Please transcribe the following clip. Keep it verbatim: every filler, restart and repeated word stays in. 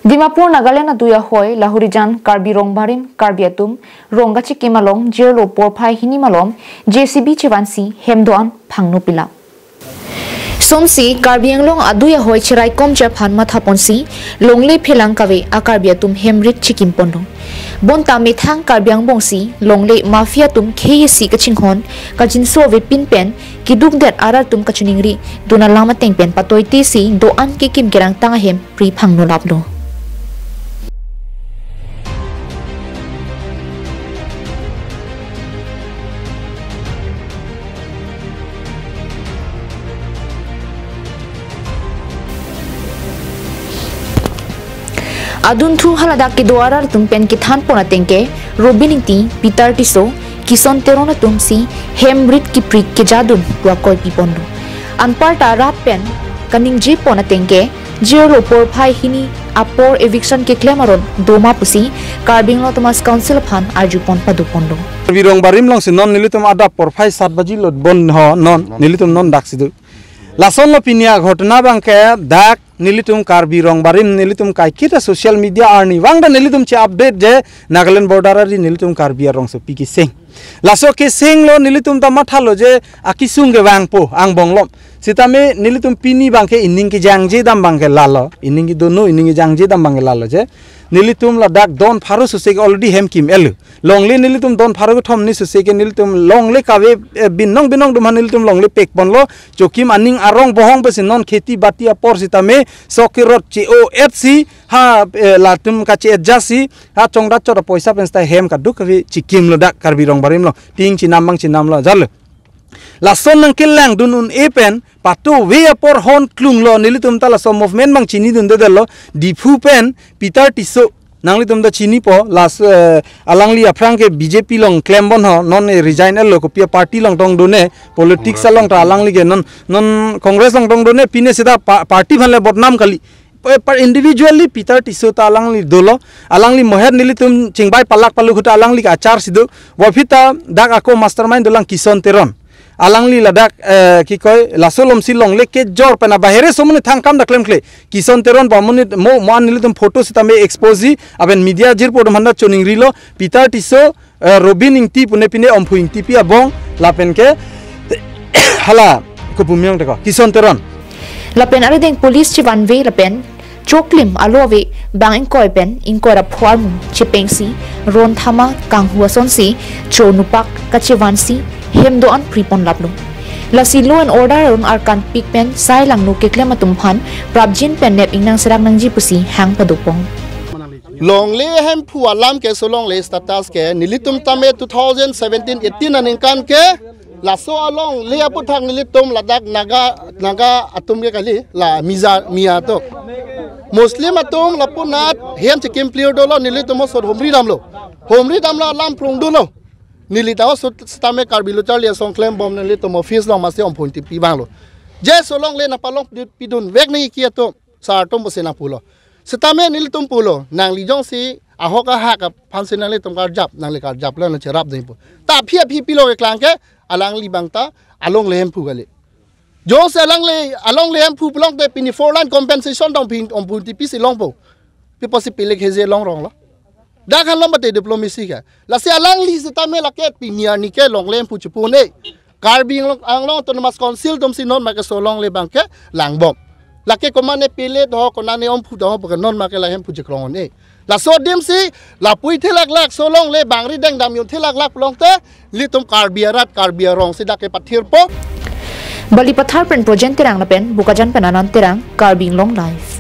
Dimapur, Nagaland adui ahoi Lahorijan Karbi Rongbarim Karbi atum rong kachikim along jirlo porphai hini malom J C B chevansi hem do-an phangno pilap. Sonsi Karbi Anglong adui ahoi cheraikomji aphan mathaponsi longle phelang kave a-Karbi atum hem rit chikim ponlo. Bonta methang Karbi angbongsi longle mafia atum khei isi kachinghon kachinso avepin pen keduk det arat atum kachiningri dun alam ateng pen patoitesi do-an kekim kerangtang ahem pri phangno laplo. Adunthu haladak kedo arat atum pen kethan pon ateng ke Robin Ingti, Peter Tisso, Kison Teron atumsi hem rit kipri kejadun pu akoi pi ponlo. Anparta rat pen kaningje pon ateng ke jirlo porphai hini apor eviction keklem aron doma pusi Karbi Anglong Autonomous Council aphan arju pon pado ponlo. Karbi Rongbarim alongsi non nelitum adap porphai sat baji lo bon ho non nelitum non daksi do. Lasonlo pini aghotona abangke dak nelitum Karbi Rongbarim nelitum kaiketa social media arni vangta nelitum che-update je Nagaland border ari nelitum Karbi arongsopi keseng. Laso kesenglo nelitum ta mathalo je akesung kevangpo angbong lom. Sitame nelitum pini abangke ining kejangje dam abangke lalo. Ining kedono ining kejangje dam abangke lalo je. Nelitum ladak don pharo sose ke already hem kim-etlo. Longle nelitum don pharo kethom ni sose ke nelitum longle kave, eh, binong binong atum aphan nelitum longle pek ponlo. Chokim aning arong bohong pensi non kheti bati apor sitame sok kerot che-o-etsi ha, eh, latum kache-etjasi ha chongdat chot apoisa pen sita hem kaduk kave chikimlo dak Karbi Rongbarim along. Ting chinam abang chinamlo jalo. Lason nangkelang dun un-e pen patuve apor hon klunglo nelitum ta laso movement abang chinidunde detlo Diphu pen Peter Tisso nanglitum ta chinipo las, eh, alangli aphrang ke B J P along klem bon ho non, eh, resign-etlo kopi a-party along tong done politics along ta alangli ke non non Congress along tong done pine sita pa-, party aphan le bodnam kali. Eh, par individually Peter Tisso ta alangli dolo, alangli moher nelitum chingbai palak paluk ahut ta alangli ke achar si do, bophi ta dak ako mastermind dolang Kison Teron. Alangli ladak, eh, kikoi, laso alomsi longle kejor pen abahere somoni thangkam dak klemkle. Kison Teron pu amonit mo, mo an nelitum photo sitame expose ji, aben media jirpo atum aphanta choningrilo, Peter Tisso, eh, Robin Ingti pune pine Omphu Ingtipi abong, lapen ke, hala, kopumiong teko, Kison Teron. Lapen arideng police chevanve lapen choklim alo ave bang ingkoi pen ingkoi ra pho armu chepengsi ron thama kanghu asonsi cho nupak kachevansi hem do-an pri pon laplo. Lasi law and order aron arkan pik pen sai langno keklem atum aphan prapjin pen nep ingnang serak nangji pusi hang pado pon. Longle hemphu alam ke so longle status ke nelitum tame two thousand seventeen eighteen aningkan ke laso alongle aputhak nelitum ladak Naga, Naga atum ke kali la Miza, Miya to. Muslim atum lapunat hem chikim clear dolo nelitum osot homri damlo. Homri damlo alam prung dolo. Neli ta osot sitame Karbi Lo Charli Asong klem bom nelitum office along masi Omphu Ingtipi vanglo. Je so longle nangpalong pi-, pidun vek nangji ke atum sar atum pusi nangpulo. Sitame nelitum pulo, nangli jongsi ahok ahak aphansi nanglitum karjap, nangli karjaplo nang cherap dengpo. Ta aphi aphi pilo keklang ke, alangli abang ta alongle hemphu kali. Jongsi alongle, alongle hemphu pulote pini four line compensation dong pin Omphu Ingtipi si longpo. Pi apotsi pilik heje longronglo. Dak han lom bate diplomacy ke. Lasi alangli sitame lake pini arni ke longle hemphu chipu ne. Karbi Anglong, Anglong Autonomous Council atumsi non make so longle abang ke langbom. Lake komane pele to, konane Omphu to, puke non make la hemphu chikrong ne. Laso adimsi, lapu-i thelaklak, so longle bangri dengdam yun thelaklak pulote, nelitum Karbi arat, Karbi arongsi dak ke pathirpo. Balipathar pen Projen Terang lapen Bokajan pen Anand Terang, Karbi Anglong Live.